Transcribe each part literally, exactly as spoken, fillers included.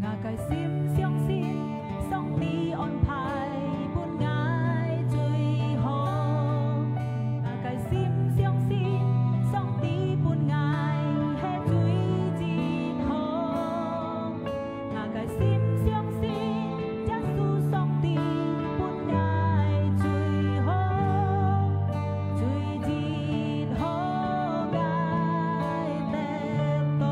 𠊎个心相信，上帝安排分𠊎最好。𠊎个心相信，上帝分𠊎係最好。𠊎个心相信，耶穌上帝分𠊎最好，最好𠊎得到。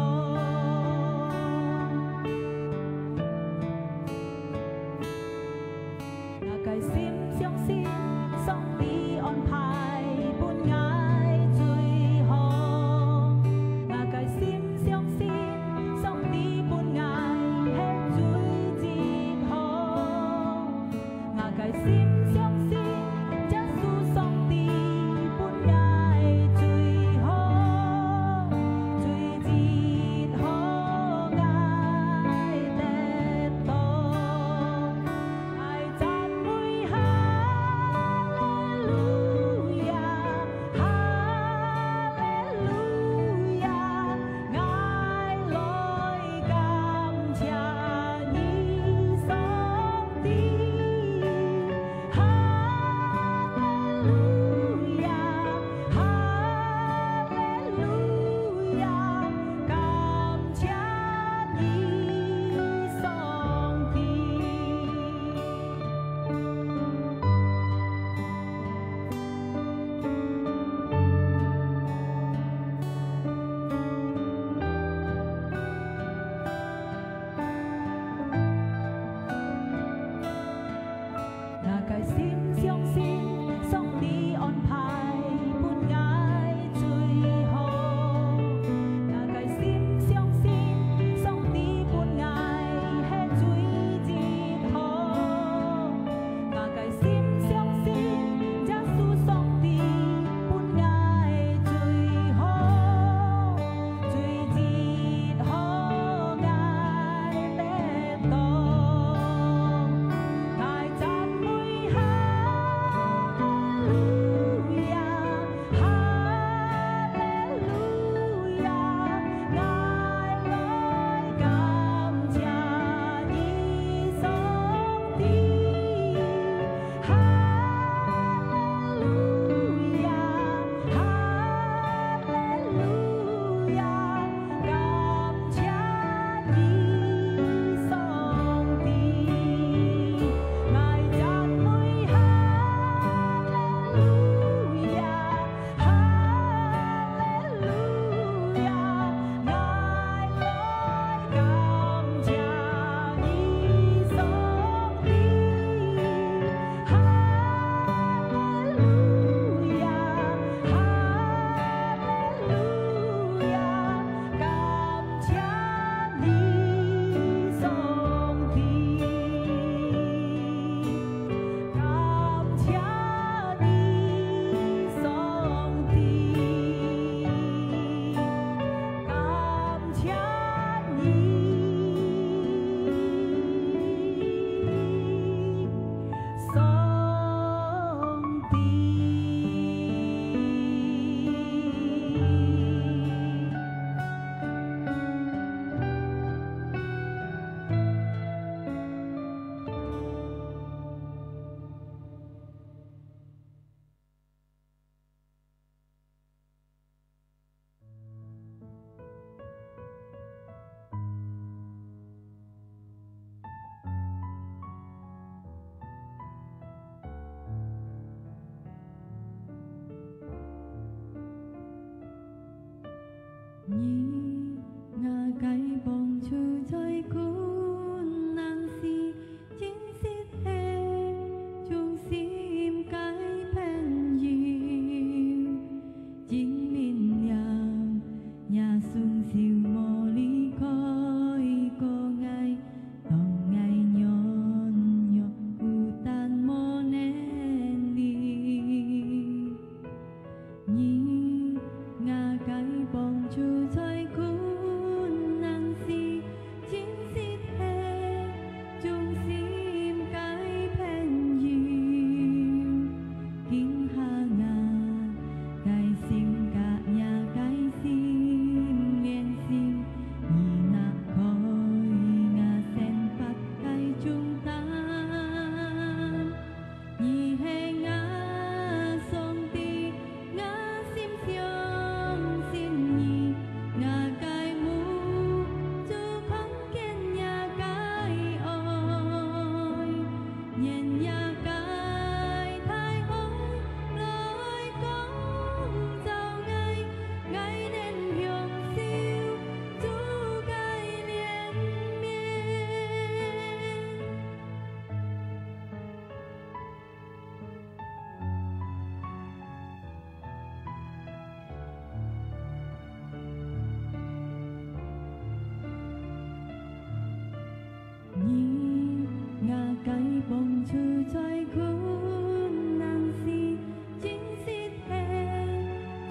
該幫助在困難時，真實係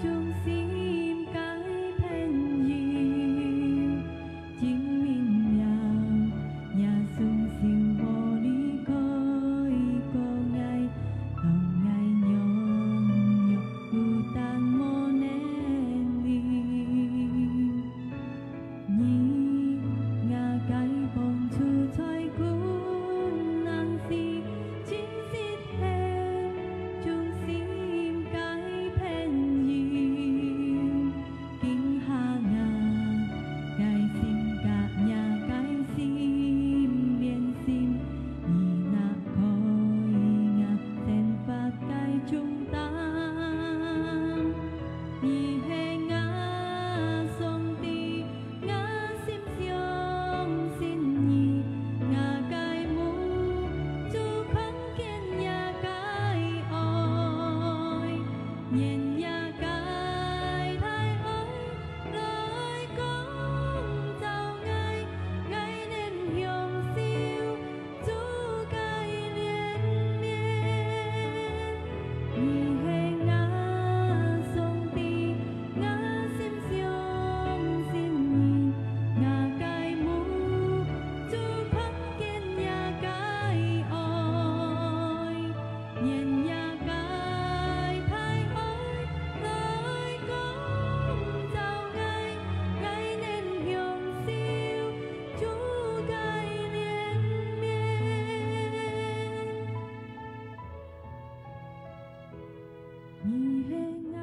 忠心个朋友。證明了若雙手無離開過𠊎，當𠊎軟弱，孤單無能力。 你，𠊎个幫助在困難時，真實係忠心个朋友。今下𠊎个心佮若个心連心，你拿開𠊎生活个重擔。 你係𠊎上帝，𠊎心相信你，𠊎个目珠看見若个愛，願若个大愛來光照𠊎，𠊎能享受 主个憐憫。你係𠊎上帝，𠊎心相信你，𠊎个目珠看見若个愛，願若个大愛來光照𠊎，𠊎能享受 主个憐憫。你係𠊎。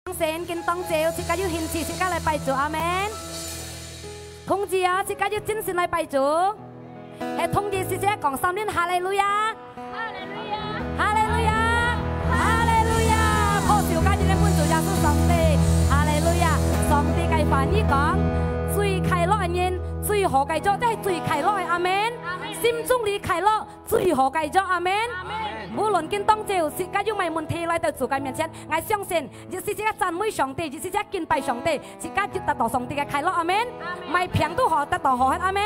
當先，今當晝，自家有興趣，自家來拜主，阿門。同志啊，自家有精神來拜主。係同志，直接講三輪哈利路亞。哈利路亞。哈利路亞。哈利路亞。拍手加一个分主耶穌上帝。哈利路亞。上帝个話語講，最快樂个人最好个約，這係最快樂个，阿門。阿門。心中裡快樂，最好个約，阿門。阿門。無論今當晝自家有麼問題來到主个面前，𠊎相信，一時自家讚美上帝，一時自家敬拜上帝，自家就得到上帝个快樂，阿門。阿門。麼病都好，得到好，阿門。阿門。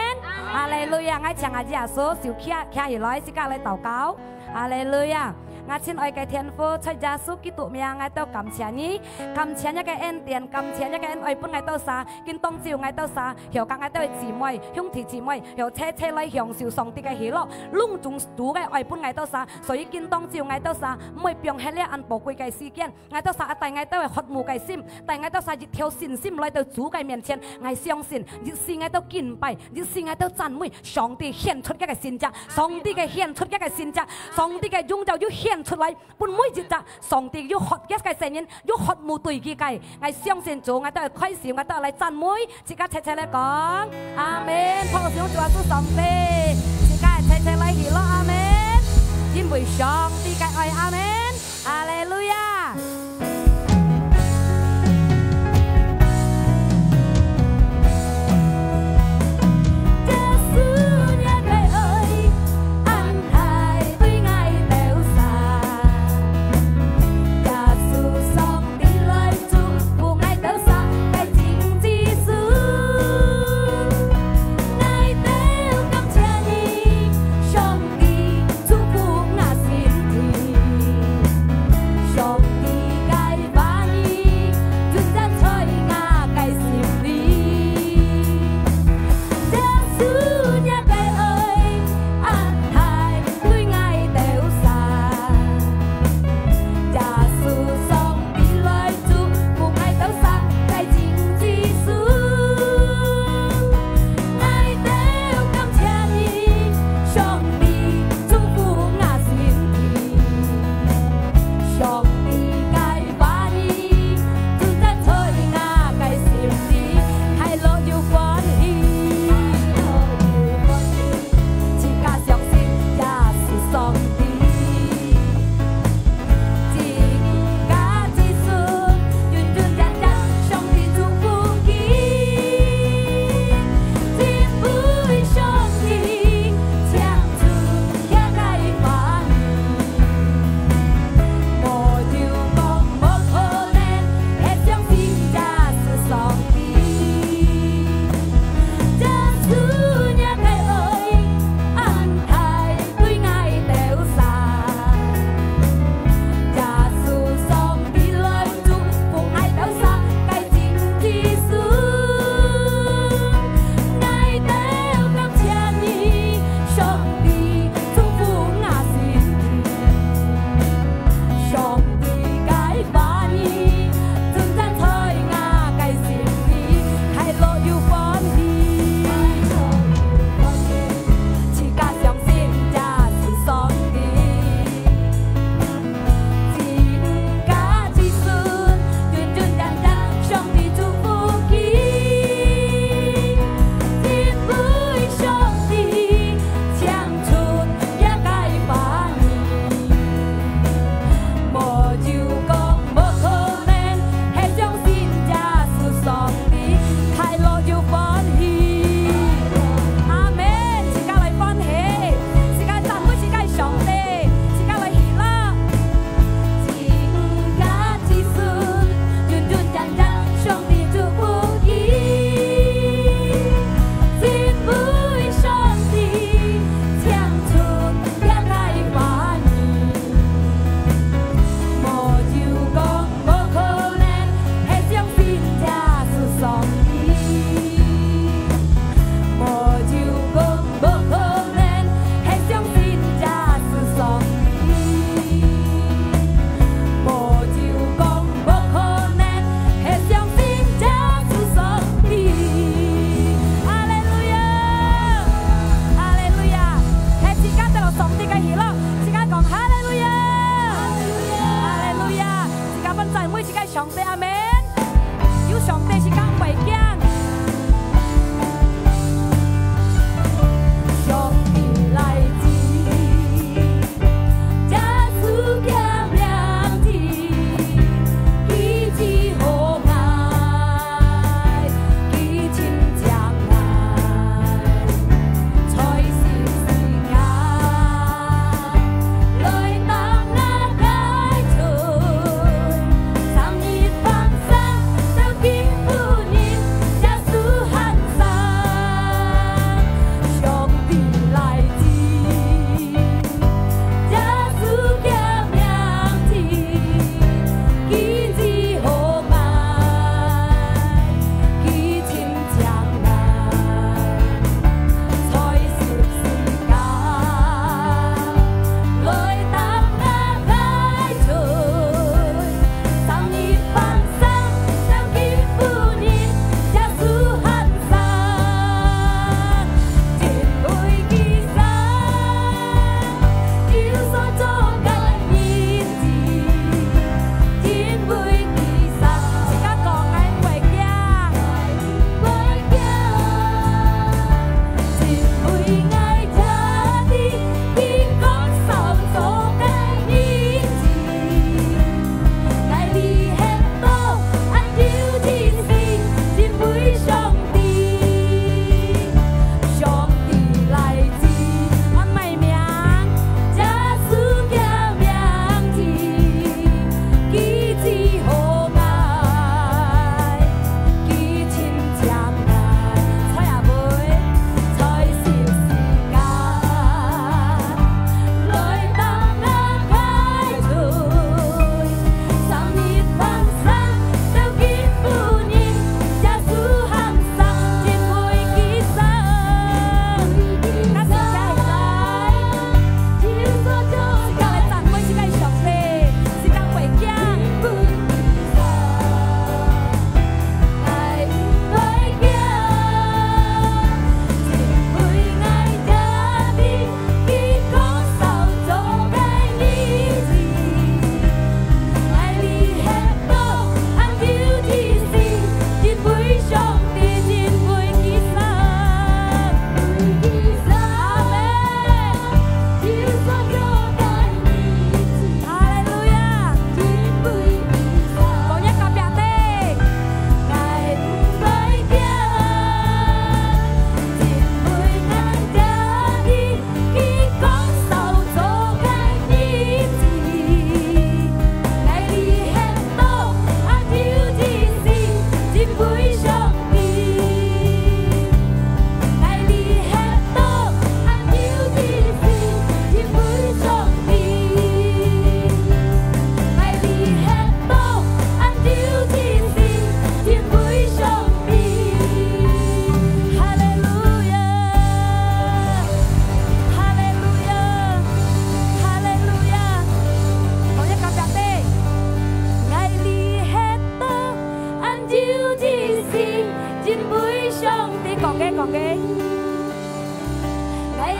哈利路亞！𠊎請阿耶穌手擎，擎起來，自家來禱告。 哈利路亞！𠊎親愛个天父，在耶穌基督名，𠊎兜感謝你，感謝你个恩典，感謝你个恩愛分𠊎兜儕，今當晝𠊎兜儕，曉得𠊎兜个姊妹、兄弟姊妹，曉得齊齊來享受上帝个喜樂，攏總主个愛分𠊎兜儕，所以今當晝𠊎兜儕，毋會放忒這恁寶貴个時間，𠊎兜儕愛帶𠊎兜个渴慕个心，帶𠊎兜儕一條信心來到主个面前，𠊎相信，一時𠊎兜敬拜，一時𠊎兜讚美， 上帝顯出佢个神蹟，上帝个顯出佢个神蹟，上帝个榮耀又顯出來，分每一隻上帝又渴佢个細人，又渴慕對佢个。𠊎相信主，𠊎兜愛開始，𠊎兜來讚美，自家齊齊來講，阿門。拍手主耶穌上帝，自家齊齊來喜樂，阿門。因為上帝个愛，阿門。哈利路亞！ 上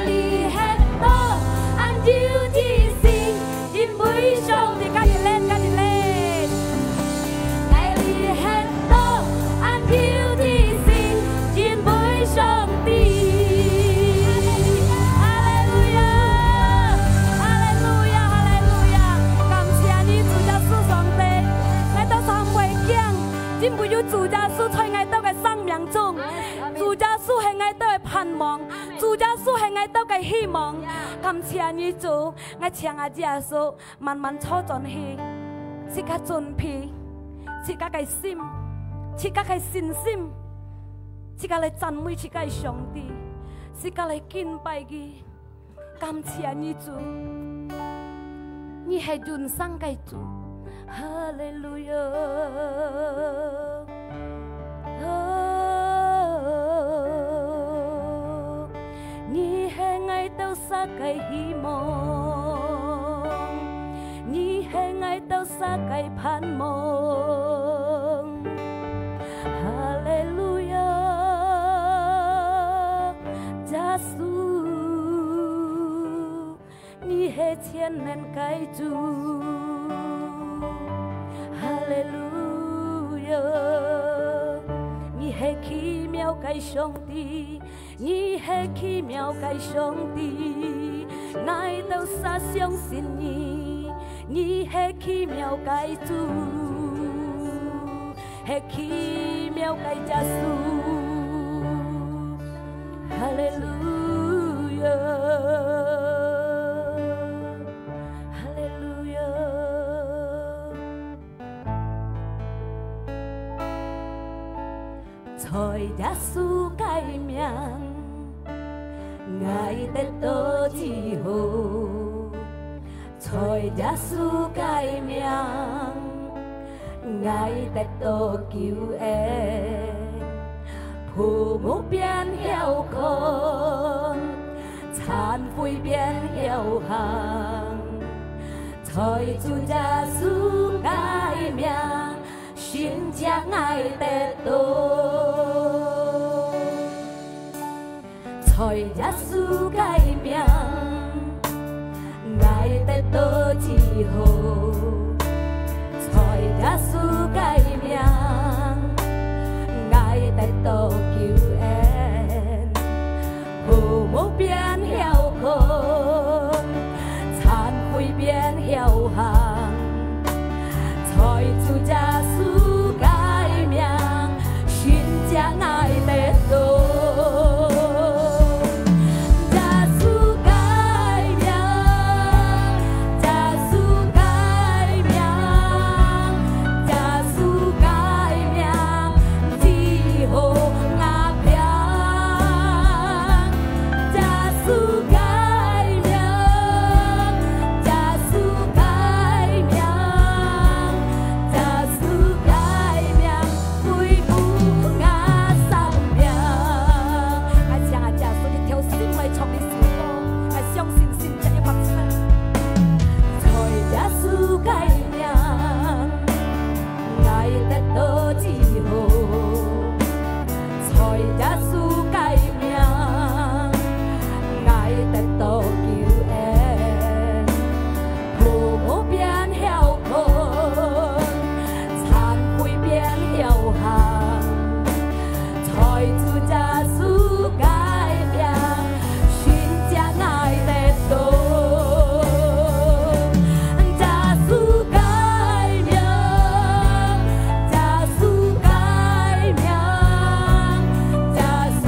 你係到恁有自信，因為上帝，加一輪，加一輪。愛你係到恁有自信，因為上帝。哈利路亞，哈利路亞，哈利路亞！感謝你，主耶穌上帝，𠊎兜儕毋會驚，因為有主耶穌在𠊎兜个生命中。主耶穌係𠊎兜个盼望，主耶穌係𠊎兜个希望。感謝你，主，𠊎請阿耶穌慢慢坐轉去，自家準備，自家个心，自家个信心，自家來讚美自家个上帝，自家來敬拜佢。感謝你，主，你係永生个主。哈利路亞！哦，你係𠊎兜儕个希望，你係𠊎兜儕个盼望。哈利路亞！耶穌，你係全能个主。哈利路亞！你係奇妙个上帝，你係奇妙个上帝，𠊎兜儕相信你，你係奇妙个主。 係奇妙个耶穌。哈利路亞，哈利路亞。在耶穌个名，𠊎得到自由。 在耶穌个名，𠊎得到救恩。瞨目變曉看，殘廢變曉行。在主耶穌个名，神蹟𠊎得到。 在耶穌个名，𠊎得到自由。在耶穌个名，𠊎得到救恩。瞨目變曉看，殘廢變曉行。 在主耶穌个名，神蹟𠊎得到。耶穌个名，耶穌个名，耶穌个名，治好𠊎病。 耶穌个名，耶穌个名，耶穌个名，恢復𠊎生命。𠊎請阿耶穌一條心來唱這首歌，𠊎相信神蹟一百次。在耶穌个名， 𠊎得到自由。在耶穌个名，𠊎得到救恩。瞨目變曉看，殘廢變曉行。 在主耶穌个名，神蹟𠊎得到。耶穌个名，耶穌个名，耶穌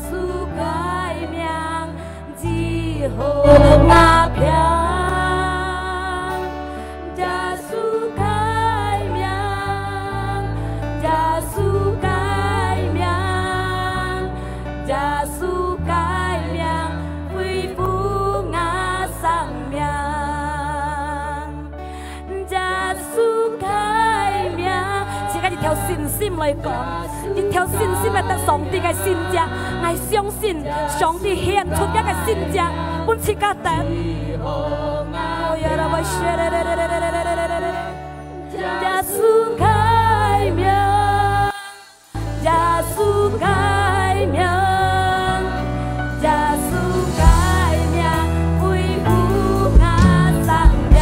耶穌个名，只好我平。耶穌个名，耶穌个名，耶穌个名，恢复我生命。 耶穌个名，自家一條信心來講，一條信心來得上帝个神蹟，𠊎相信上帝顯出佢个神蹟，分自家得。耶穌个名。 耶穌个名，耶穌个名，恢復𠊎生命。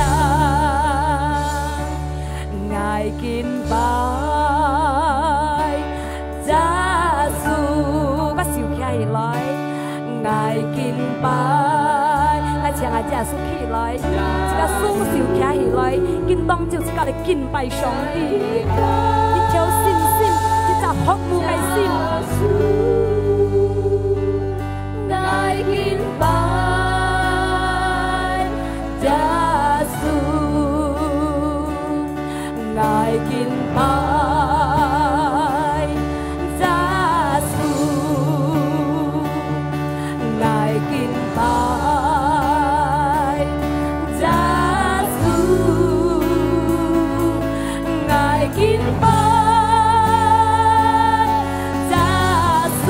𠊎敬拜耶穌，𠊎手擎起來，𠊎敬拜，𠊎請𠊎耶穌起來，自家雙手擎起來，應當就自家來敬拜上帝。一條信心，一隻渴慕个心。𠊎敬拜耶穌，𠊎敬拜耶穌。 𠊎敬拜耶穌，𠊎敬拜耶穌。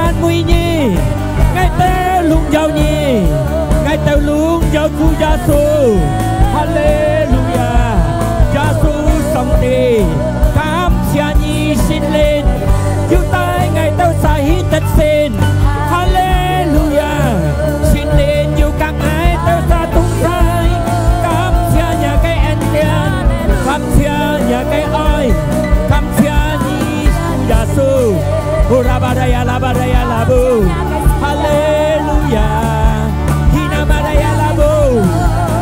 讚美你，𠊎兜榮耀你，𠊎兜榮耀主耶穌。哈利路亞！耶穌上帝，感謝你聖靈，又帶𠊎兜儕去得勝。哈利路亞！聖靈又佮𠊎兜儕同在，感謝若个恩典，感謝若个愛，感謝你主耶穌。 呼啦巴达呀啦巴达呀啦布，哈利路亞！希那巴达呀啦布，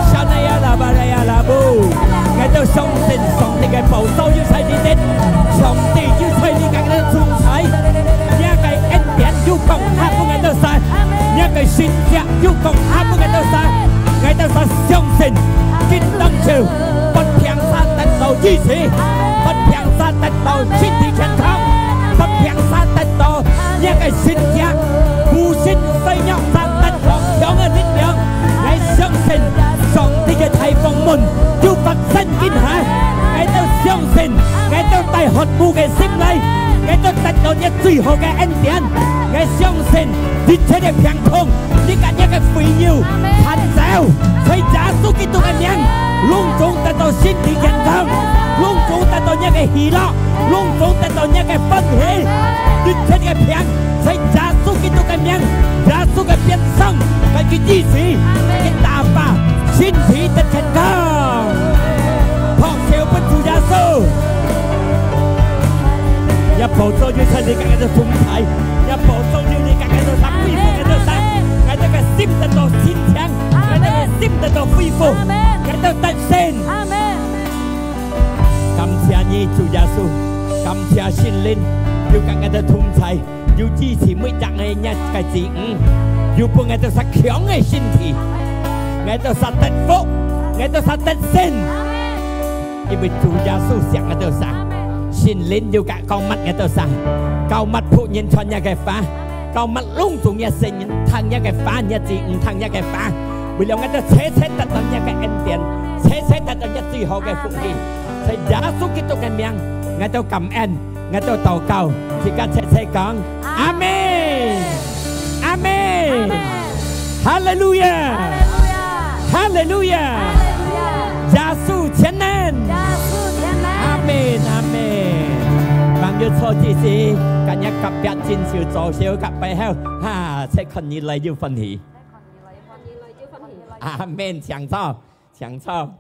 沙那呀啦巴达呀啦布。𠊎兜相信上帝个保守又在你兜，上帝又在你佮𠊎兜同在。若个恩典又降下分𠊎兜儕，若个神蹟又降下分𠊎兜儕。𠊎兜儕相信，今當晝，發病儕得到醫治，發病儕得到身體健康，發病儕得到 若个神蹟，無神衰弱儕得到強个力量。𠊎相信上帝个大豐滿又發生今下。𠊎兜相信，𠊎兜帶渴慕个心來，𠊎兜得到若最好个恩典。𠊎相信一切个病痛，你佮若个痱吽，阿門。 走，在耶穌基督个名，攏總得到身體健康，攏總得到若个喜樂，攏總得到若个歡喜。一切个病，在耶穌基督个名，耶穌个鞭傷，該去醫治，該去打發，身體得健康。拍手分主耶穌。若寶座有在你佮𠊎兜同在，若寶座有你佮𠊎兜儕，恢復𠊎兜儕，𠊎兜个心得到清淨。 𠊎兜个心得到恢復，阿門。𠊎兜得勝。阿門。感謝你，主耶穌，感謝聖靈，又佮𠊎兜同在，又醫治每隻个若个子女，又分𠊎兜儕強个身體，𠊎兜儕得福，𠊎兜儕得勝。阿門。因為主耶穌惜𠊎兜儕，阿門。聖靈又佮膏抹𠊎兜儕，膏抹僕人傳若个話。 膏抹攏總若細人聽若个話，若子女聽若个話，為了𠊎兜齊齊得到若个恩典，齊齊得到若最好个福氣。在耶穌基督个名，𠊎兜感恩，𠊎兜禱告，自家齊齊講，阿門，阿門，哈利路亞，哈利路亞，哈利路亞，耶穌全能，耶穌全能，阿門，阿門。朋友坐直直，佮若隔壁 正手左手佮背後，哈，再看你來就歡喜。阿門，請坐，請坐。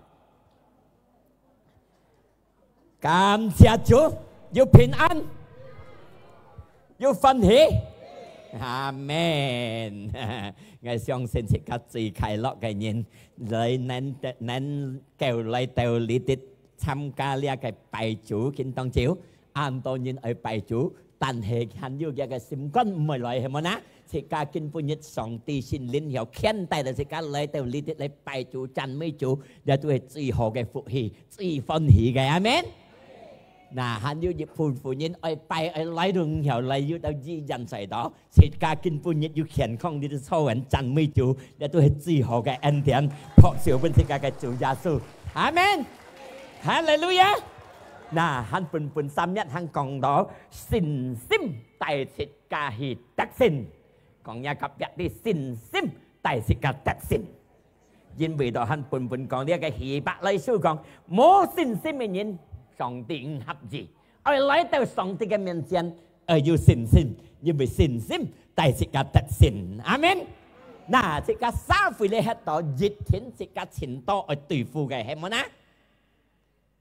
感謝主，有平安，有歡喜。阿門。𠊎相信自家最快樂个人，來能，能夠來到這地參加這个拜主，今當晝， 恁多人愛拜主，但係還有一个心肝毋會來，係無呢？自家今晡日上帝聖靈曉牽帶到自家來到這地來拜主、讚美主，這都係最好个福氣、最歡喜个，阿門。那還有一部分人愛拜，愛來都毋曉來，有到醫院在到，自家今晡日有健康，你都坐穩讚美主，這都係最好个恩典，拍手分自家个主耶穌，阿門。哈利路亞！ 那還本本三日還講到信心帶自家去得勝，講若隔壁知信心帶自家得勝。因為到還本本講這个希伯來書講，無信心个人，上帝毋合意。愛來到上帝个面前，愛有信心，因為信心帶自家得勝。阿門。那自家社會裡歇到一定自家盡多愛對付个，係無呢？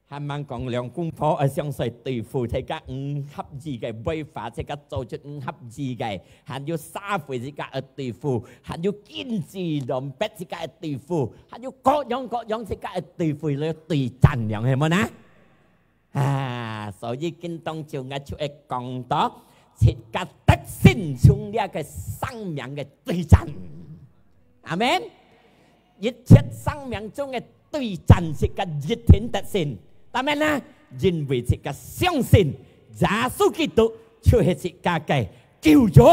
還吂講兩公婆愛相隨對付，自家毋合意个，文化自家做出毋合意个，還有社會自家愛對付，還有經濟亂逼自家愛對付，還有各樣各樣自家愛對付，來對戰了，係無呢？啊，所以今當晝𠊎就愛講到，自家得勝從這个生命个對戰。阿門。 一切生命中个對戰，自家一定得勝。當然啦，因為自家相信耶穌基督就係自家个救主。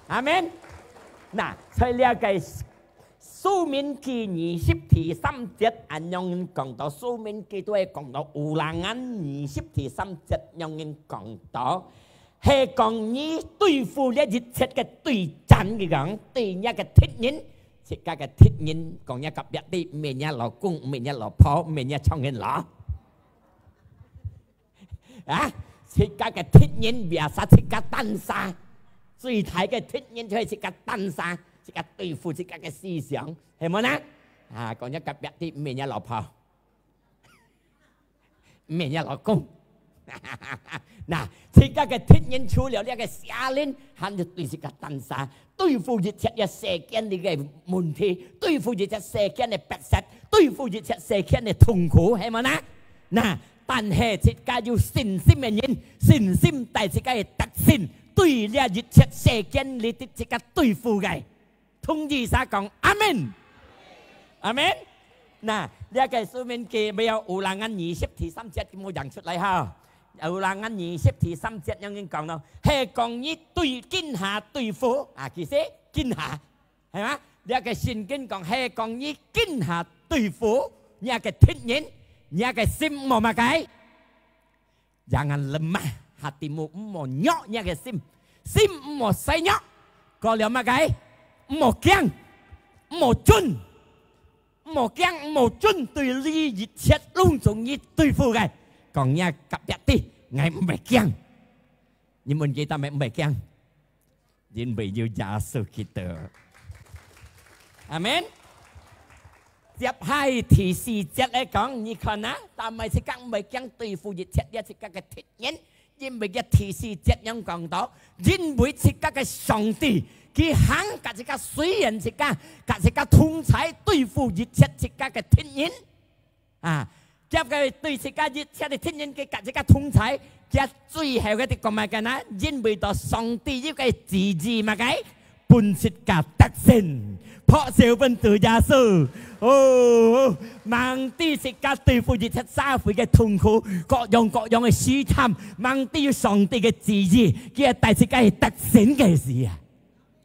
阿門。那，在這个申命記二十第三節，恁樣講到，申命記都係講到Ulangan二十第三節，恁樣講到，係講你對付這一切个對戰，佢講，對若个敵人，自家个敵人，講若隔壁个，毋係若老公，毋係若老婆，毋係若丈人咯。啊，自家个敵人，biasa自家單儕，最大个敵人就係自家單儕，自家對付自家个思想，係無呢？啊，講若隔壁个，毋係若老婆。 毋係若老公。那，自家个敵人除了這个邪靈，還有對自家單儕，對付一切這世間裡个問題，對付一切世間个迫切，對付一切世間个痛苦，係無呢？那，但係自家有信心个人，信心帶自家个得勝，對這一切世間裡的自家對付个。 同意儕講阿門。阿門。那，這个申命記，Ulangan二十第三節，佢無影出來哈。Ulangan二十第三節恁樣講咯，係講你對今下對付，啊，其實今下，係嘛？這个聖經講，係講你今下對付若个敵人，若个心無麼个。 Jangan lemah hatimu，毋好弱若个心，心毋好細弱。過了麼个？毋好驚，毋好顫，毋好驚，毋好顫，對這一切攏總你對付个。講若隔壁个，𠊎毋會驚。你問佢做麼个毋會驚？ 因為有耶穌基督。阿門。接下第四節來講，你看啊，做麼个自家毋會驚對付一切這自家个敵人，因為這第四節樣講到，因為自家个上帝，佢行佮自家，雖然自家，佮自家同在對付一切自家个敵人。 啊，佢个對自家一切个敵人，佢佮自家同在，佢最後个講麼个呢？因為到上帝有个旨意麼个，分自家得勝，拍手分主耶穌。哦，吂知自家對付一切社會个痛苦，各樣各樣个試探，吂知有上帝个旨意，佢帶自家去得勝个時啊。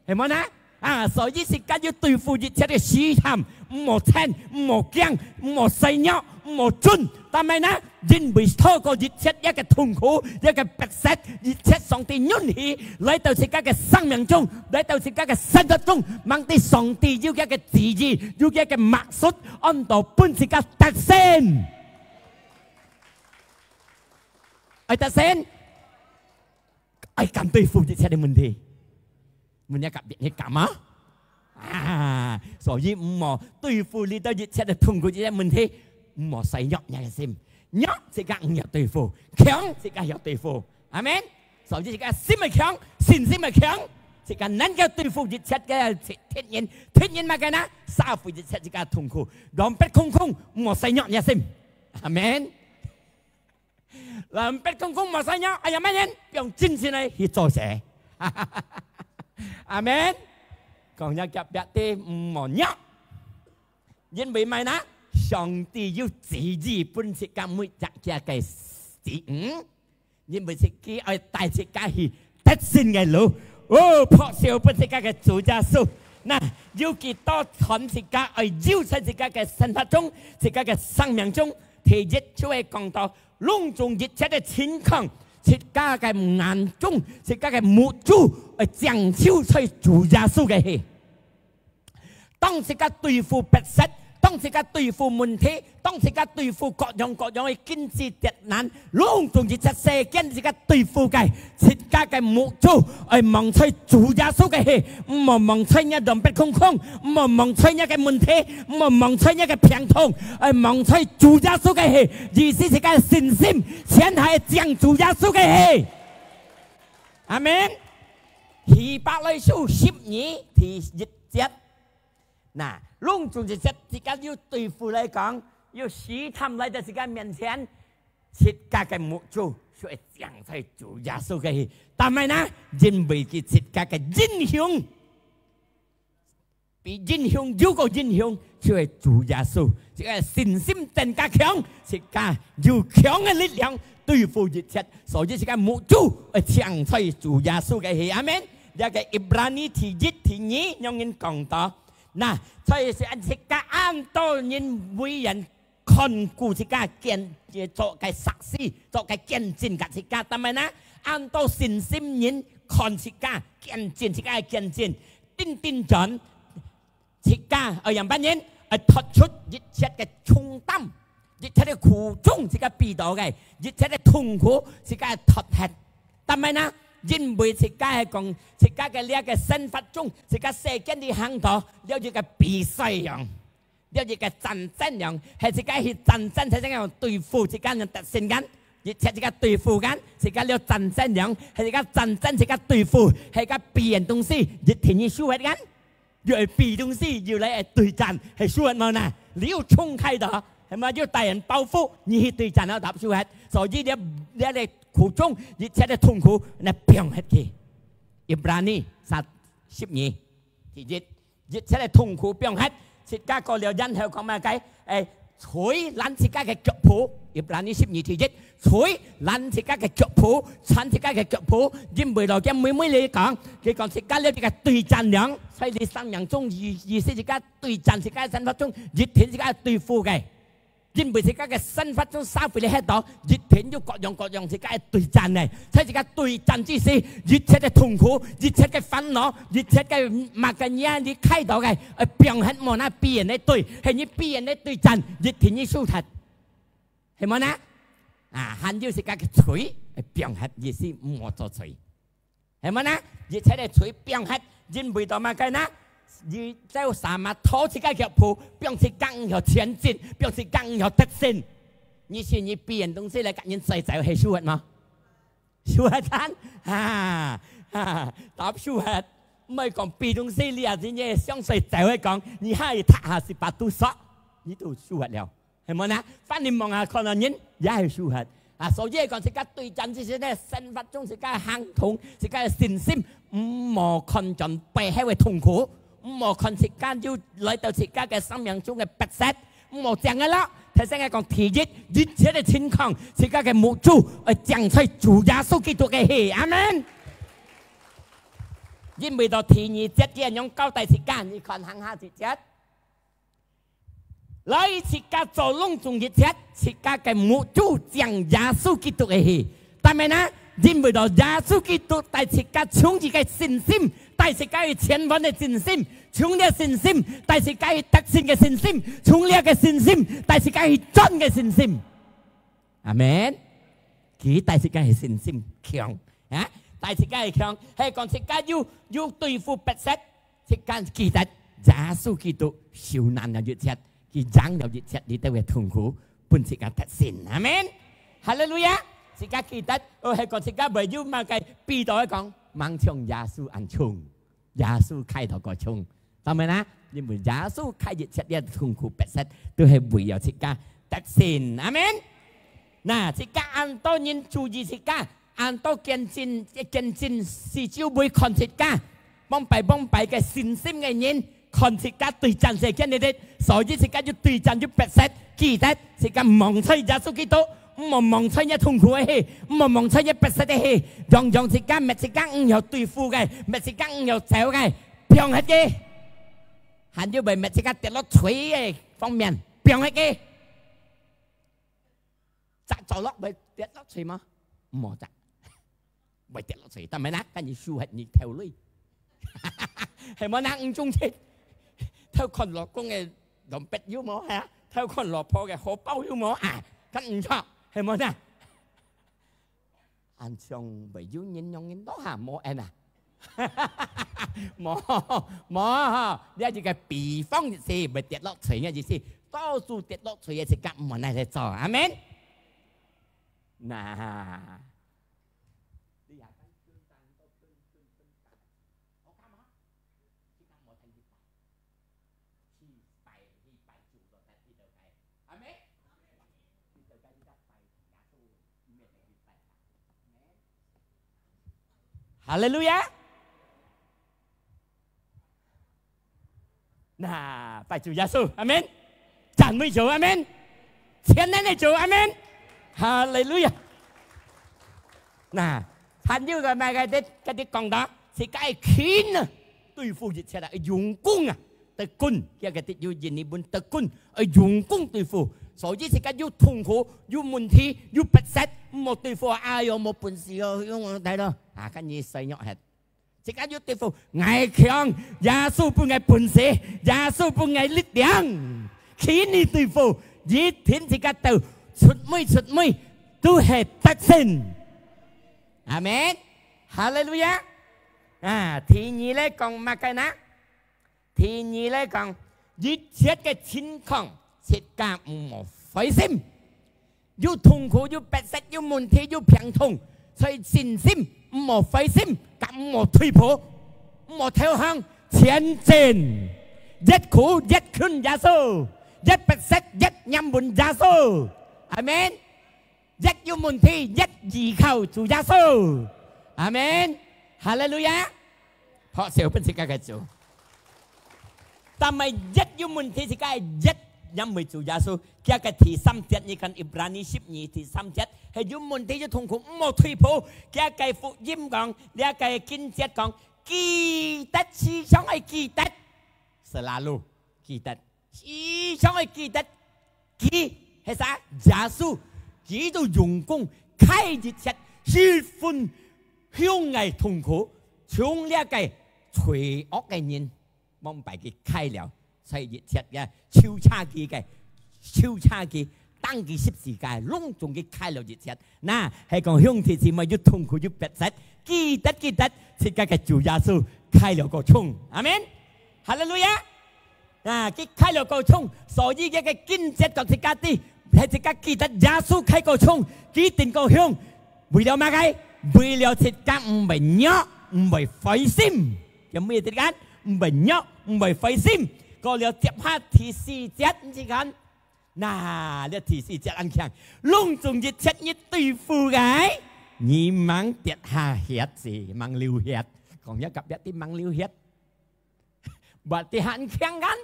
係無呢？啊，所以自家要對付一切个試探，毋好顫，毋好驚，毋好細弱，毋好顫。做麼个呢？因為透過一切這个痛苦，這个迫切，一切上帝允許來到自家个生命中，來到自家个生活中，吂知上帝有佢个旨意，有佢个maksud，安到分自家得勝。愛得勝，愛敢對付一切个問題。 問若隔壁，你敢嗎？啊，所以毋好對付這兜一切个痛苦，這些問題，毋好細弱若个心。弱自家毋曉對付，強自家曉對付。阿門。所以自家心愛強，信心愛強，自家能夠對付一切个敵人。敵人麼个呢？社會一切自家痛苦，亂逼空空，毋好細弱若心。阿門。 亂逼空空無使用，哎呀，麼人？用真心个去做事。阿門。講若隔壁个毋好弱，因為麼个呢？上帝有旨意分自家每隻个子女，因為自己愛帶自家去得勝个路。哦，拍手分自家个主耶穌。那，有幾多傳自家愛有在自家个生活中，自家个生命中，第一就係講到 攏總一切个情況，自家个眼中，自家个目珠，愛正就在主耶穌个去。當自家對付迫切，當自家對付問題，當自家對付各樣各樣个經濟困難，攏總一切世間自家對付个，自家个目珠愛望在主耶穌个去，毋好望在若亂逼空空，毋好望在若个問題，毋好望在若个病痛，愛望在主耶穌个去。 意思自家个信心，全係正主耶穌个去。阿門。希伯來書十二第一節。那，攏總一切自家有對付來講，有試探來到自家面前，自家个目珠就愛正在主耶穌个去。做麼个呢？因為佢自家个英雄 比英雄又過英雄，就係主耶穌。自家信心增加強，自家有強个力量對付一切。所以自家目珠愛正在主耶穌个去。阿門。這个Ibrani第一、第二，樣人講到，那，所以係自家恁多人為人 看顧自家見，做个saksi，做个見證个自家，做麼个呢？恁多信心人看自家，見證自家个見證，定定轉，自家愛仰般呢？愛脫出一切个重擔，一切个苦衷，自家遇到个，一切个痛苦，自家愛脫忒。但係呢，因為自家係講，自家个這个生活中，自家世間裡行到，了一个比賽樣。 了一个戰爭樣，係自家去戰爭，才正樣對付自家人得勝kan，一切自家對付kan，自家了戰爭樣，係自家戰爭，自家對付，係自家比个東西，一定要輸忒kan，又愛比東西，又來愛對戰，係輸忒無呢？你又衝開到，係嘛？又帶人包袱，你去對戰了，答輸忒。所以這，這个苦衷，一切个痛苦，那放忒去。Ibrani十二，第一。 一切个痛苦放忒，自家過了，然後講麼个？誒，錘攔自家个腳步。Ibrani十二第一，錘攔自家个腳步，纏自家个腳步，因為老家妹妹來講，佢講自家了一个對戰了，所以你生命中意，意思自家對戰，自家生活中，一定自家對付个。 因為自家个生活中社會裡歇到，一定有各樣各樣自家个對戰呢。在自家對戰之時，一切个痛苦，一切个煩惱，一切个麼个呢，你看到个，呃，放忒無那比人个對，係你比人个對戰，一定你輸忒，係無呢？啊，還有自家个罪，呃，放忒意思毋好做罪。 係無呢？一切个罪放忒，因為到麼个呢？你走啥嘛拖自家腳步，放自家毋曉前進，放自家毋曉得勝。你信你比人東西來甲人追走，係輸忒無？輸忒kan？哈，哈，答輸忒。毋係講比東西，你啊，真正想追走个講，你還踏下十八度索，你都輸忒了。 係無呢？反正望下看到人，也係輸忒。啊，所以講，自家對戰之時呢，生活中自家个行動，自家个信心，毋好看重背後个痛苦，毋好看自家又來到自家个生命中个迫切，毋好這樣个咯。頭先个講，第一，一切个情況，自家个目珠愛正在主耶穌基督个去。阿門。因為到第二節，佢樣交代自家，你看行下一節。 來，自家做攏總一切，自家个目珠正耶穌基督个去。但係呢，因為到耶穌基督帶自家從佢个信心，帶自家去前往个信心，從這信心帶自家去得勝个信心，從這个信心帶自家去戰个信心。阿門。佢帶自家个信心強，啊，帶自家个強，係講自家有，有對付迫切， 自家記得耶穌基督受難了一切，佢贏了一切，你兜个痛苦，分自家得勝。阿門。哈利路亞！自家記得，哦，係講自家會有麼个比到講，吂像耶穌恁衝，耶穌開頭過衝。當然啦，因為耶穌開一切个痛苦迫切，都係為了自家得勝。阿門。那，自家恁多人注意自家， 恁多見證，見證四周圍看自家，往擺往擺个信心个人，看自家對戰世間个日，所以自家就對戰就迫切，記得自家望在耶穌基督，毋好望在這痛苦个去，毋好望在這迫切个去，樣樣自家，搣自家毋曉對付个，搣自家毋曉走个，放忒佢。還有會搣自家跌落水个方面，放忒佢。 摘走落會跌落水嗎？毋好摘，會跌落水，但係呢，跟你輸忒你頭鐳。係無呢？毋中意，偷看老公个浪費有無？係啊，偷看老婆个荷包有無？啊，跟毋著，係無呢？恁樣會有人用人多下，無恁啊？無，無，這一个比方意思，會跌落水个意思。多數跌落水个時間，毋好拿來做。阿門。那，你也跟跟跟跟跟跟，好看嗎？這个無聽見。 哈利路亞！那，拜主耶穌，阿門。讚美主，阿門。全能个主，阿門。哈利路亞！那，還有个麼个，佢，佢講到，自家勤啊，對付一切啊，用功啊，tekun，這个字有印尼文tekun，愛用功對付。所以自家有痛苦、有問題、有迫切，毋好對付，哎喲，無本事哦，用我來咯，啊，跟你衰弱忒。自家有對付，𠊎強，耶穌分𠊎本事，耶穌分𠊎力量，去你對付，一定自家到出尾出尾都係得勝。阿門。哈利路亞。啊，第二咧講麼个呢？第二咧講，一切个情況，自家毋好灰心。有痛苦，有迫切，有問題，有病痛，所以信心，毋好灰心，更毋好退步，毋好投降，前進。越苦越近耶穌，越迫切越仰望耶穌。阿門。越有問題，越依靠主耶穌。阿門。哈利路亞。拍手分自家个主。但係越有問題，自家越仰望主耶穌。佢个第三節，你看Ibrani十二第三節，係有問題有痛苦，毋好退步。佢个福音講，這个經節講，記得，時常愛記得，selalu記得。 時常愛記得，佢係啥？耶穌，佢都用功，開一切，十分凶个痛苦，從這个罪惡个人，往擺佢開了，所以一切个，手叉佢个，手叉佢，當佢十字架，攏總佢開了一切。那，係講兄弟姊妹有痛苦有迫切，記得，記得，自家个主耶穌開了個銃。阿門。哈利路亞。啊，佢開了個銃，所以這个經節講自家知，係自家記得耶穌開個銃，佢定個銃，為了麼个？為了自家毋會弱，毋會灰心。有無自家？毋會弱，毋會灰心。過了接下第四節，你去看，那，這第四節恁強，攏總一切你對付个，你吂跌下血，係吂流血。講一隔壁知吂流血。 Berarti很強kan？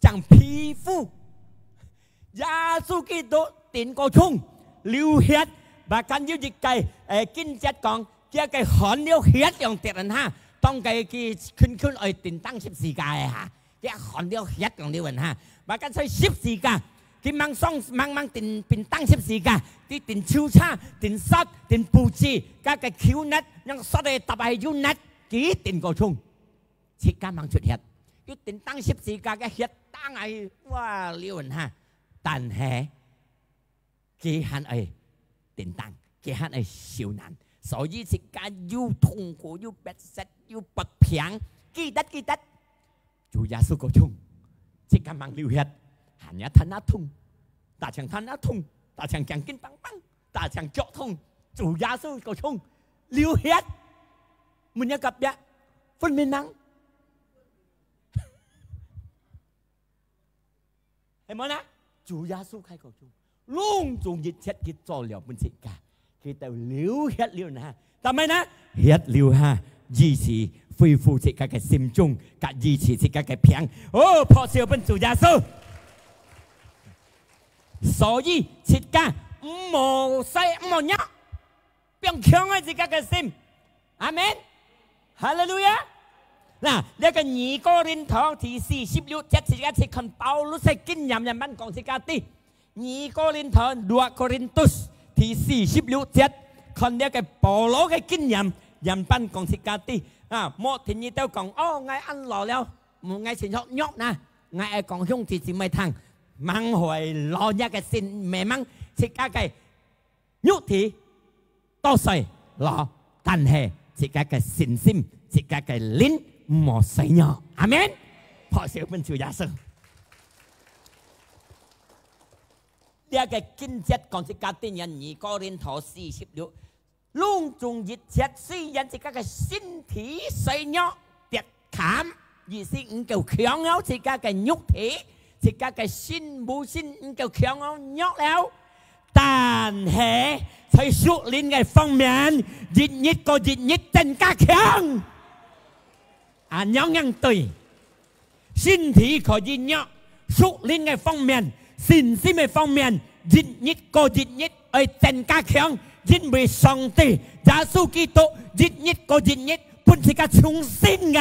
講皮膚。耶穌基督定個銃，流血，bahkan有一个，誒，經節講，佢个汗流血樣跌人哈，當个佢近近愛釘當十字架个哈，佢汗流血樣流人哈，bahkan在十字架，佢吂上，吂，吂釘，釘當十字架，佢釘手叉，釘索，釘布子，加个球net，樣索个搭係有net，佢定個銃。 自家吂出血，佢釘當十字架个血當啊，哇，流人哈。但係，佢還愛釘當，佢還愛受難。所以自家有痛苦，有迫切，有不平，記得，記得，主耶穌個銃，自家吂流血，還也吞啊痛，打槍吞啊痛，打槍頸筋梆梆，打槍腳痛，主耶穌個銃，流血，問一隔壁，分明吂？ 係無呢？主耶穌開個銃，攏總一切佢做了分自家，佢兜流血流下，但係呢，血流下，醫治恢復自家个心中，甲醫治自家个病。哦，拍手分主耶穌。所以自家毋好衰，毋好弱。 放強个自家个心。阿門。哈利路亞。那，這个二哥林多第四十六節，自家去看保羅个經驗，樣般講自家知。二哥林多，dua Korintus，第四十六節，看這个保羅个經驗，樣般講自家知。啊，莫聽你兜講，哦，𠊎恁老了，𠊎情緒弱哪，𠊎愛講兄弟姊妹聽，吂會老，若个心，memang自家个 肉體多歲老，但係自家个信心、自家个靈毋好衰弱。阿門。拍手分主耶穌。這个經節講自家知，二哥林多四十六，攏總一切，雖然自家个身體衰弱， 跌坎，意思毋夠強了，自家个肉體，自家个心，無心毋夠強了，弱了。但係在屬靈个方面，一日過一日增加強。啊，樣樣對。身體可以弱，屬靈个方面、信心个方面，一日過一日愛增加強，因為上帝耶穌基督一日過一日 分自家重新个。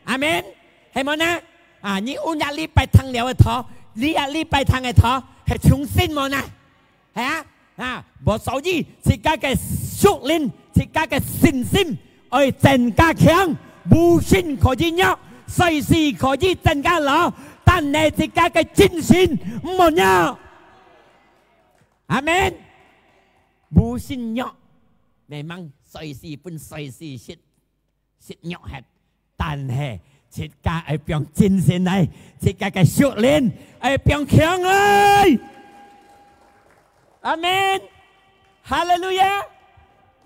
阿門。係無呢？啊，你有若禮拜聽了个道，你啊，禮拜堂个道係重新無呢？係啊？啊，無，所以自家个屬靈，自家个信心愛增加強，無信可以弱，歲數可以增加老，但係自家个精神毋好弱。阿門。無信弱，memang歲數分歲數食 食肉忒，但係自家愛放精神來，自家个屬靈愛放強來。阿門。哈利路亞。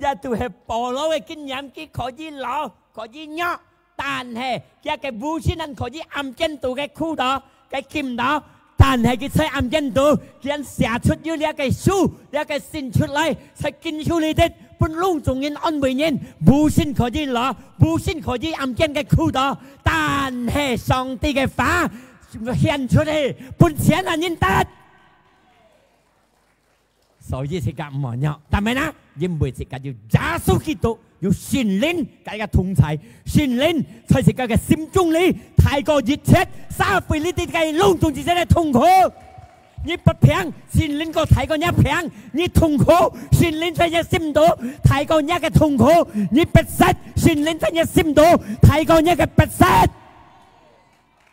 這都係保羅个經驗，佢可以老，可以弱，但係佢个無信人可以暗間肚个苦惱，个經歷， 但係佢在暗間肚，佢寫出有這个書，這个信出來，在經書裡底，分攏總人安慰人，無信可以老，無信可以暗間个苦惱，但係上帝个話顯出去，分全下人得。 所以自家毋好弱，但係呢，因為自家有耶穌基督，有聖靈，佮佢同在，聖靈在自家个心中裡，大過一切，社會裡底个攏總一切个痛苦。你不平，聖靈過大過若平；你痛苦，聖靈在若心肚，大過若个痛苦；你不實，聖靈在若心肚，大過若个不實。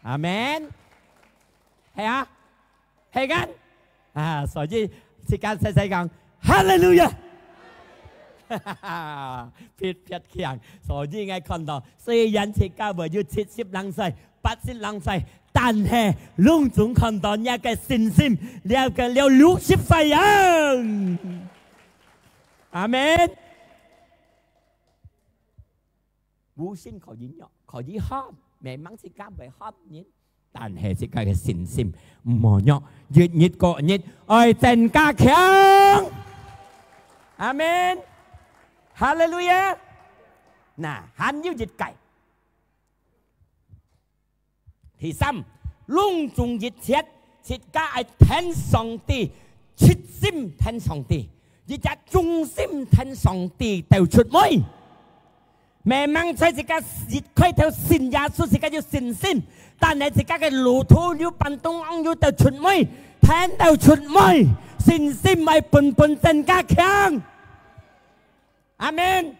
阿門。係啊， 係kan？啊，所以自家細細講，哈利路亞！別別強。所以𠊎看到，雖然自家會有七十零歲、八十零歲，但係攏總看到若个信心，這个了六十歲啊！阿門。 無信可以弱，可以喊，memang自家會喊人，但係自家个信心毋好弱，一日過一日，愛增加強。阿門。哈利路亞。那，還有一个， 第三，攏總一切，自家愛跈上帝，直心跈上帝，一隻忠心跈上帝到出尾。Memang在自家一開頭信耶穌，自家有信心，但係自家个路途有半中央有到出尾，跈到出尾，信心愛本本增加強。阿門。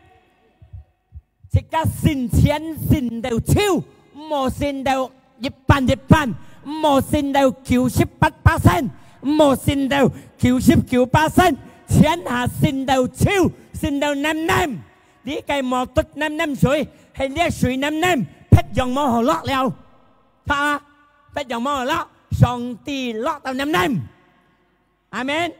自家信全信到手，毋好信到一半一半，毋好信到九十八巴仙，毋好信到九十九巴仙，全下信到手，信到淰淰。這个無滴淰淰水，係這水淰淰，別樣無好落了。哈，別樣無好落，上帝落到淰淰。 阿門。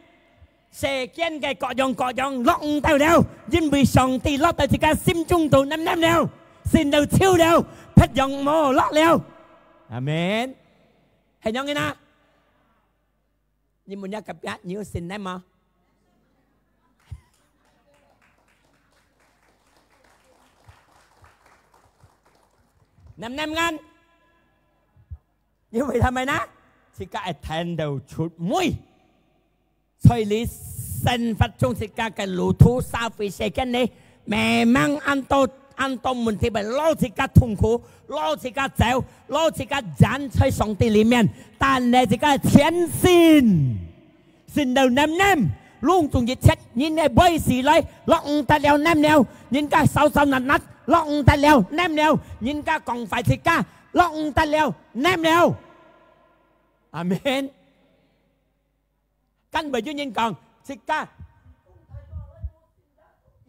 世間个各樣各樣落毋到了，因為上帝落到自家心中肚淰淰了，信到手了，別樣無落了。阿門。係仰般啊？你問若隔壁，你有信淰無？淰淰眼。 因為做麼个呢？自家會跈到出尾。在你生活中，自家个路途，社會世間裡，memang恁多，恁多問題會摎自家痛苦，摎自家走，摎自家遠在上帝裡面。但係自家全信， 信到淰淰，攏總一切人个尾時來，落毋得了淰了，人家燒燒焫焫，落毋得了淰了，人家講壞自家，落毋得了淰了。阿門。敢會有人講，自家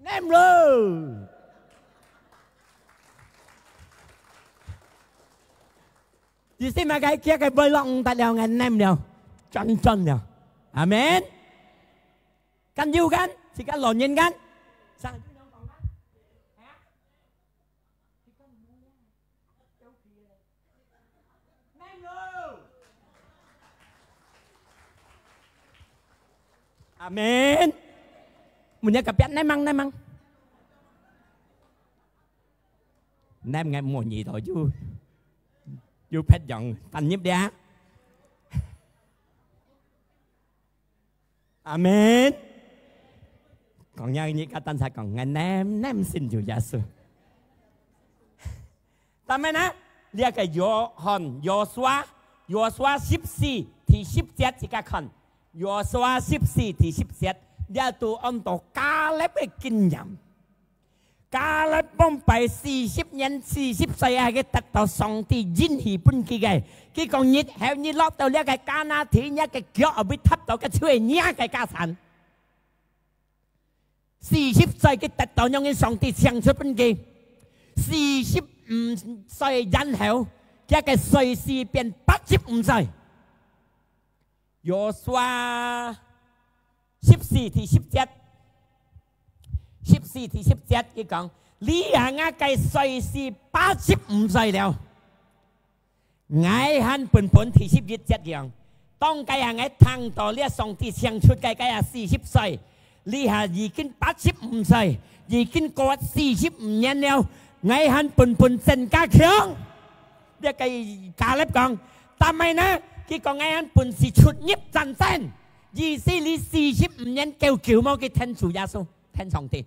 淰了？意思麼个？佢个尾落毋得了，𠊎淰了，轉轉了。阿門。敢有kan？自家老人kan？阿門。問若隔壁，淰吂，淰吂。淰，𠊎問你到有，有別樣翻譯了。阿門。講若你个單儕講，𠊎淰，淰信主耶穌。但係呢，這个約翰，約書亞，約書亞十四第十節，自家看，約書亞十四第十節，這都安到迦勒个經驗。迦勒往擺四十年、四十歲啊，佢得到上帝應許分佢个。佢講：「日後你落到這个迦南地，你个腳會踏到个就係你个家產。」四十歲佢得到仰般上帝請出分佢，四十五歲然後，佢个歲數變八十五歲。約書亞十四第十節，十四第十節佢講：「這下𠊎个歲數八十五歲了。」 𠊎還本本第十一節樣，當該下𠊎聽到這上帝請出个該下四十歲，這下已經八十五歲，已經過四十五年了，𠊎還本本真加強。這个迦勒講，但係呢，佢講𠊎還本是出入戰爭，意思你四十五年久久無去聽主耶穌，聽上帝。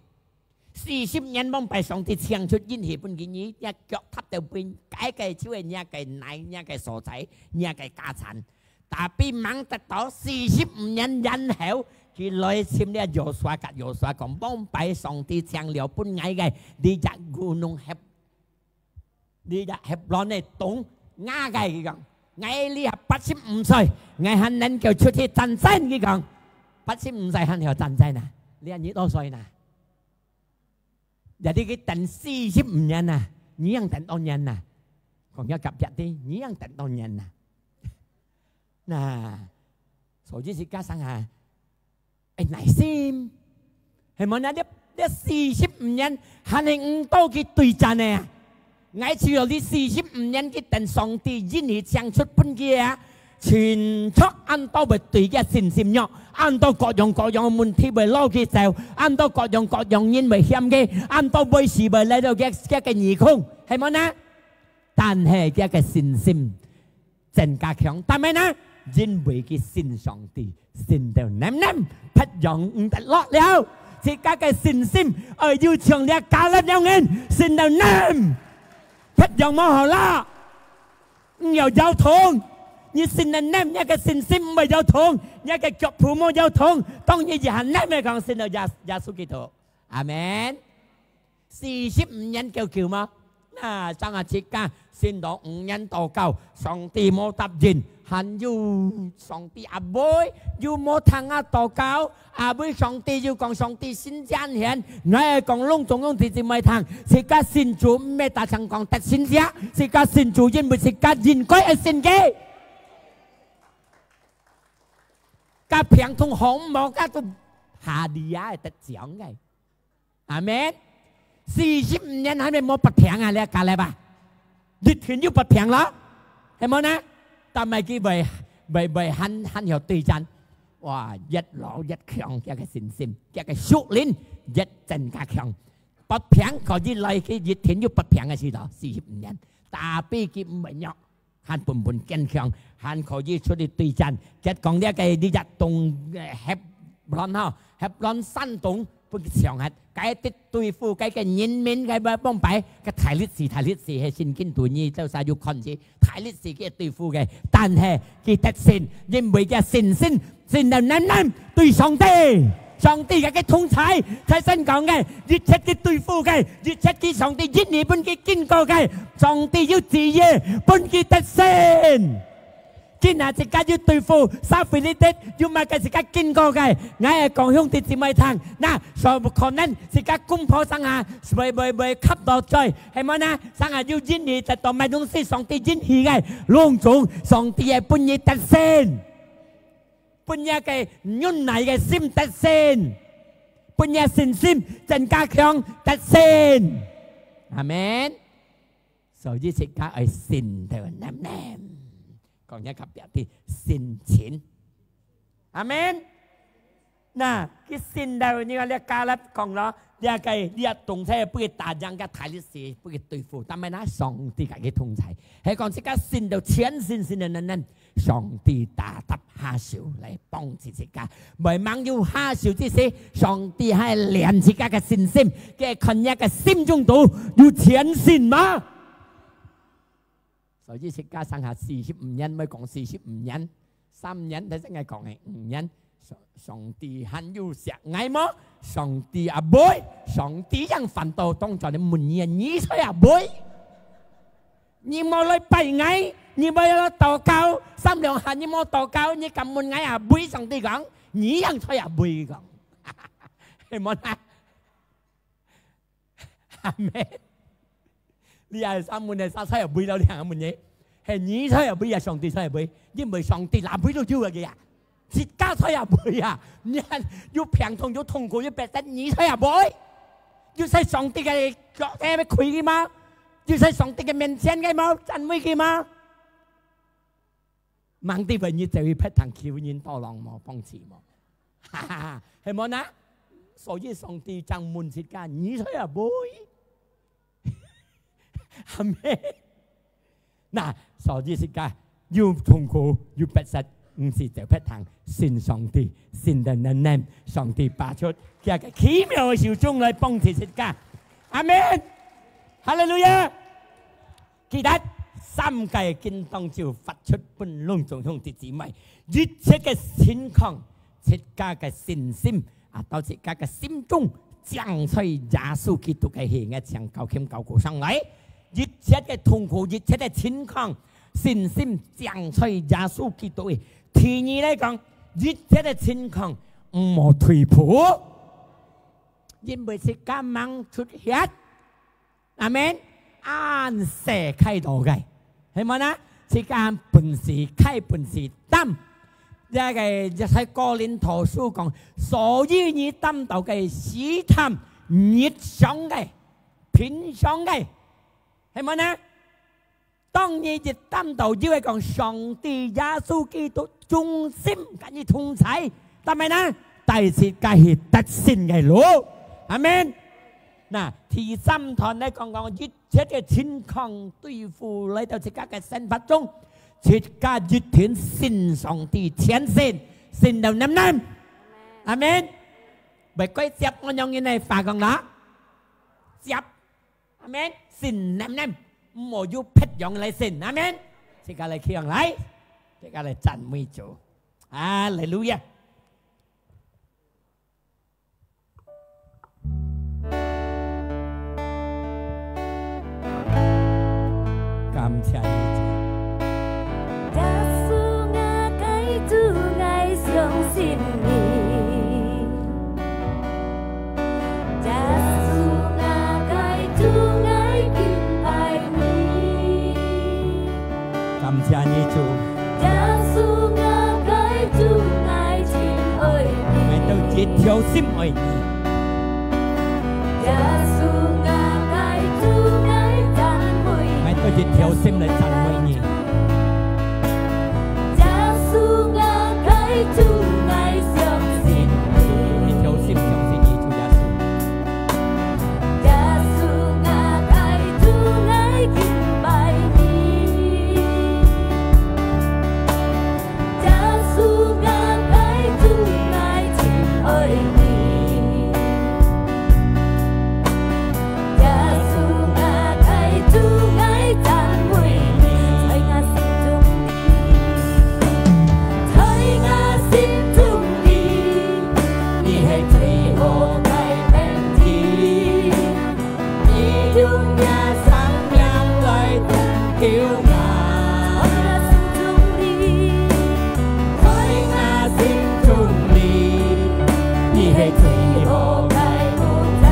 四十年往擺上帝請出應許分佢，你若腳踏到分，該个就係若个泥，若个所在，若个家產。Tapi吂得到四十五年然後，佢來尋這約書亞，甲約書亞講：「往擺上帝請了分𠊎个，你這gunung Heb，你這Hebron个洞，𠊎个。」佢講：「𠊎這下八十五歲，𠊎還能夠出去戰爭。」佢講：「八十五歲還曉戰爭啊？你還幾多歲呢？」 Jadi佢等四十五年啊，你還等多年啊？講要甲別个，你還等多年啊？那，所以自家想下，愛耐心，係無呢？這，這四十五年還係毋到佢對戰个啊！𠊎只有這四十五年佢等上帝應許請出分佢啊！ 盡著恁多會對佢信心弱，恁多各樣各樣个問題會摎佢走，恁多各樣各樣人會嫌佢，恁多會死會來到佢，佢个耳空，係無呢？但係佢个信心真加強，但係呢，因為佢信上帝，信到淰淰，別樣毋得落了。自家个信心愛有像這迦勒樣人，信到淰，別樣無好啦。 毋要搖動，你信到淰，你个信心毋會搖動，你个腳步無搖動，當你一下淰个講信到耶，耶穌基督。阿門。四十五年久久無？那，像啊自家信到五年禱告，上帝無答應，還有上帝阿妹又無聽啊禱告， 阿妹上帝又講上帝神蹟顯，𠊎講攏總攏弟姊妹聽，自家信主毋係單淨講得勝者，自家信主因為自家應該愛信佢。甲病痛好毋好，甲都哈利亞會得獎个。阿門。四十五年還係無發病啊，這迦勒啊，日天又發病了，係無呢？但係佢會，會，會還，還曉對戰。 哇，越老越強，佢个信心，佢个屬靈越增加強。發病可以來，佢一天有發病个時候，四十五年，tapi佢毋會弱，還本本堅強，還可以出去對戰。結果這个，這隻東，呃，Hebron吼，Hebron山洞，分佢搶忒，該个對付該个人民，該个幫派，个大力士，大力士，係聖經圖，你做啥有看去？ 大力士去對付个，但係佢得勝，因為佢信心，信到淰淰對上帝，上帝个，个同在，在神講个，一切佢對付个，一切佢上帝應許分佢經過个，上帝有旨意分佢得勝。今下自家有對付，沙非利的，有麼个自家經過个，𠊎會講兄弟姊妹聽，那，所以可能自家公婆上下，會，會，會磕到嘴，係無呢？ 上下有應許得到麼東西，上帝應許个，攏總上帝會分你得勝，分你个忍耐个心得勝，分你信心增加強得勝。阿門。所以自家愛信到淰淰，講一个別个，信心。 阿門。那，佢信到，你看這迦勒講咯，這个，這東西分佢打贏个大力士，分佢對付，但係呢，上帝甲佢同在。係講自家信到全心信到淰淰，上帝大大下手來幫助自家。毋係吂有下手之時，上帝還練自家个信心，佢看你个心中肚有全心嗎？ 所以自家上下四十五年，毋好講四十五年，三年，頭先𠊎講个五年，上，上帝還有惜𠊎無？上帝也會，上帝樣反倒當轉來問你，你在也會？你無來拜𠊎，你無來禱告，三兩下你無禱告，你敢問𠊎也會？上帝講，你樣在也會講。係無啦？阿門。你係三問个，三在也會了，你還問你？係你在也會啊，上帝在也會？因為上帝哪會都有个啊，自家在也會啊。你看，有病痛，有痛苦，有逼迫，你在也會？有在上帝个腳底下跪个嗎？有在上帝个面前个嗎？讚美佢嗎？ 吂知會你走去別堂求人tolong無，幫助無？哈哈哈，係無呢？所以上帝正問自家，你在也會？阿門。那，所以自家有痛苦，有逼迫，毋使走別堂，信上帝，信到能能，上帝拔出佢个奇妙个手中來幫助自家。阿門。哈利路亞。 記得三個叮噹就發出分攏總兄弟姊妹，一切个情況，自家个信心啊，到自家个心中，將在耶穌基督个血，𠊎請高興高舉上來。一切个痛苦，一切个情況，信心將在耶穌基督个。第二來講，一切个情況毋好退步，因為自家吂出血。 阿門。恁細開刀个，係無呢？自家本事開本事擔。這个在哥林多書講，所以你擔到个試探，日常个，平常个，係無呢？當你一擔到，就會講上帝耶穌基督忠心跟你同在，但係呢，帶自家去得勝个路。阿門。那第三段來講講，一切个情況對付來到自家个生活中，自家一定信上帝，全信，信到能能。阿門。會歸接恁樣人个話講啦，接。阿門。信能能，毋好有別樣來信。阿門。自家來企起來，自家來讚美主。哈利路亞。 感謝你，主。耶穌，𠊎个主，𠊎相信你。耶穌，𠊎个主，𠊎敬拜你。感謝你，主。耶穌，𠊎个主，𠊎真愛你。𠊎兜一條心愛你。 耶穌，𠊎个主，𠊎讚美你。𠊎兜一條心來讚美你。耶穌，𠊎个主，𠊎相信你。一條心相信你，主耶穌。耶穌，𠊎个主，𠊎敬拜你。 耶穌，𠊎个主，𠊎真愛你。耶穌，𠊎个主，𠊎讚美你。在𠊎心中裡，在𠊎心中裡，你係最好个天地。 你用若生命來拯救𠊎。在𠊎心中裡，在𠊎心中裡，你係最好个牧者。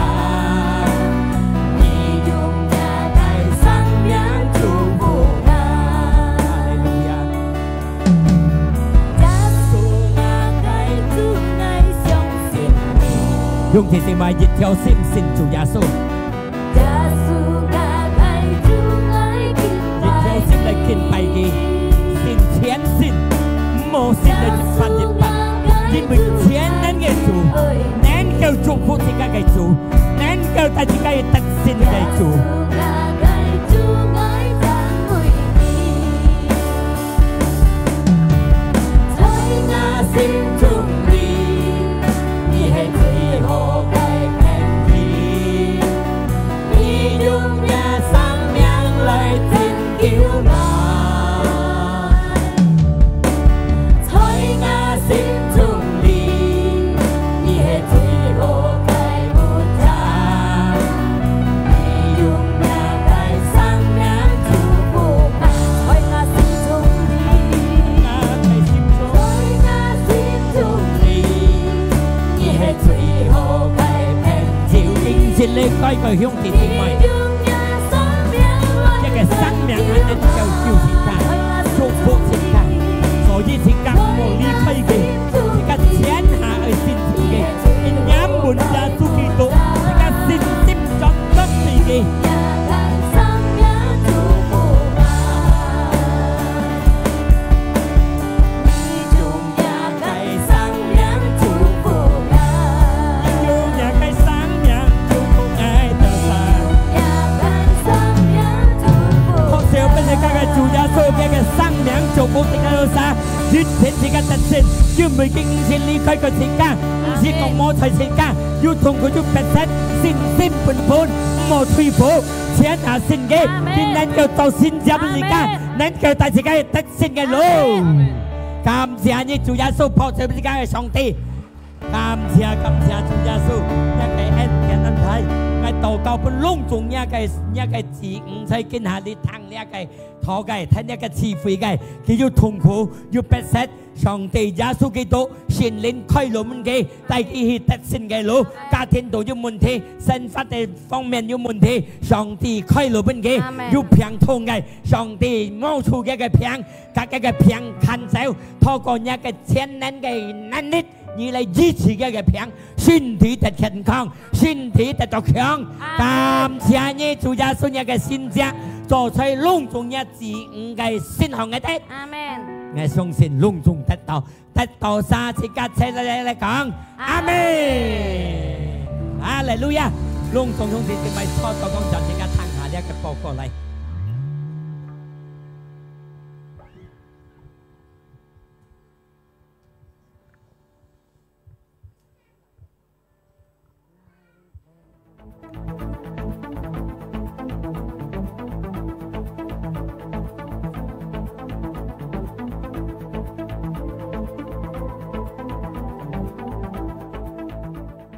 你用若个生命祝福𠊎。哈利路亞。 耶穌，𠊎个主，𠊎相信你。兄弟姊妹，一條心信主耶穌。耶穌，𠊎个主，𠊎敬拜你。一條心來敬拜佢，信全信，毋好信到一半一半，因為全能个主，能夠祝福自家个主，能夠帶自家去得勝个主。耶穌，𠊎个主，𠊎讚美你。 在𠊎心中裡，你係最好个天地。真个，各位兄弟姊妹，這个生命恁樣就救自家，祝福自家，所以自家莫離開佢，自家全下愛信佢个，因為門耶穌基督，自家信心專專對佢。拍手分自家个主耶穌，佢个生命祝福自家兜儕，一天自家得勝，因為佢毋係離開過自家，毋係講無睬自家，有痛苦有逼迫，信心本本，毋好退步，全下信佢，阿門。佢能夠做神蹟分自家，阿門。能夠帶自家得勝个路。阿門。感謝你，主耶穌，拍手分自家个上帝。 感謝，感謝主耶穌，這个恩典恁大，𠊎禱告分攏總這个，這个子女在今下裡聽這个道个，聽這个聚會个，佢有痛苦，有逼迫，上帝耶穌基督聖靈開路分佢，帶佢去得勝个路，家庭都有問題，生活个方面有問題，上帝開路分佢，阿門。有病痛个，上帝摸出佢个病，甲佢个病趕走，透過你个全能个能力， 你來醫治佢个病，身體得健康，身體得到強。阿門。感謝你，主耶穌，你个神蹟，做在攏總你子女个身上个得。阿門。𠊎相信攏總得到，得到儕自家齊來來講，阿門。阿門。哈利路亞！攏總兄弟姊妹，坐到講，叫自家聽下這个報告來。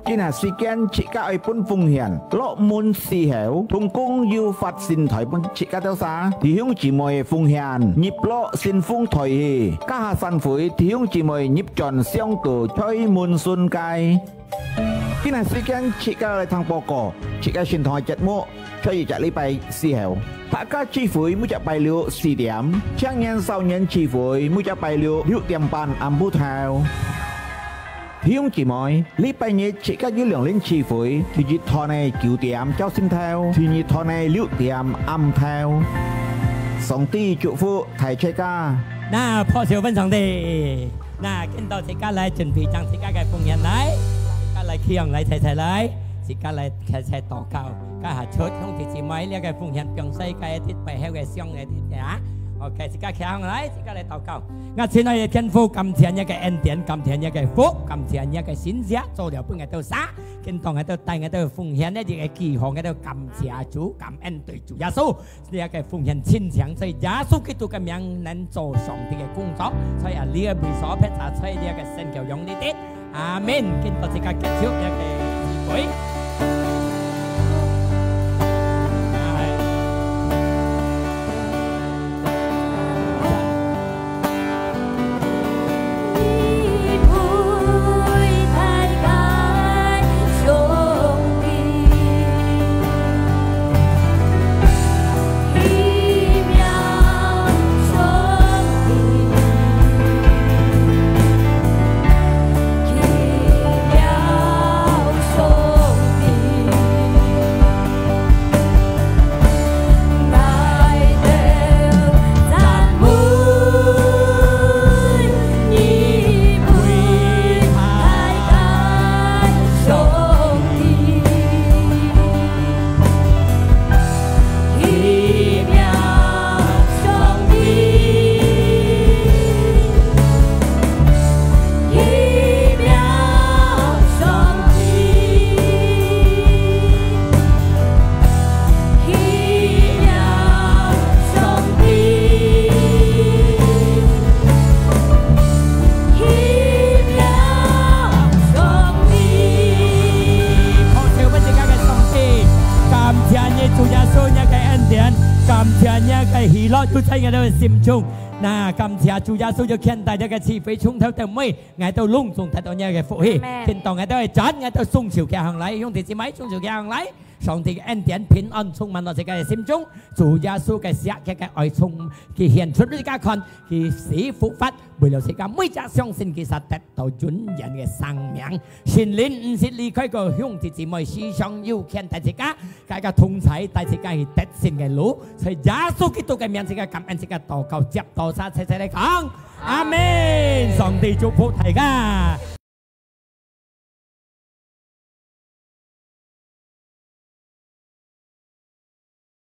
今下時間自家愛分奉獻，落門時候，同工有發信袋分自家兜儕，弟兄姊妹奉獻，入落信封袋去，加下散會，弟兄姊妹入轉箱肚，在門脣該。 今下時間自家來聽報告，自家聖堂个節目，在一隻禮拜時候，大家聚會每隻拜六四點，青年少年聚會每隻拜六六點半暗晡頭。弟兄姊妹，禮拜日自家有兩輪聚會，第一堂个九點朝晨頭，第二堂个六點暗頭。上帝祝福大齊家。那拍手分上帝。 那，今到自家來準備將自家个奉獻來，自家來企䟘來，齊齊來，自家來齊齊禱告。該下出兄弟姊妹，這个奉獻放在該一啲背後个箱个一啲啊。OK，自家企䟘來，自家來禱告。𠊎親愛个天父，感謝你个恩典，感謝你个福，感謝你个神蹟，做了分𠊎兜儕，今當𠊎兜帶𠊎兜奉獻呢，這个饑荒，𠊎兜感謝主，感恩對主耶穌。 這个奉獻親像在耶穌基督个名能做上帝个工作，在啊，這个位所別儕在這个聖教用裡底。阿門。今到自家結束這个聚會。感謝你个喜樂就在𠊎兜个心中。那感謝主耶穌就牽帶這个聚會從頭到尾，𠊎兜攏總得到你个福氣。聽到𠊎兜个讚，𠊎兜雙手擎䟘來，兄弟姊妹雙手擎䟘來。上帝个恩典平安充滿到自家个心中，主耶穌个惜佢个愛充佢顯出自家看，佢死復活，為了自家每隻相信佢，實得到永遠个生命。聖靈毋識離開个兄弟姊妹，時常有牽帶自家，大家同在，帶自家去得勝个路。在耶穌基督个名，自家感恩，自家禱告，接到儕齊齊來講，阿門。上帝祝福大家。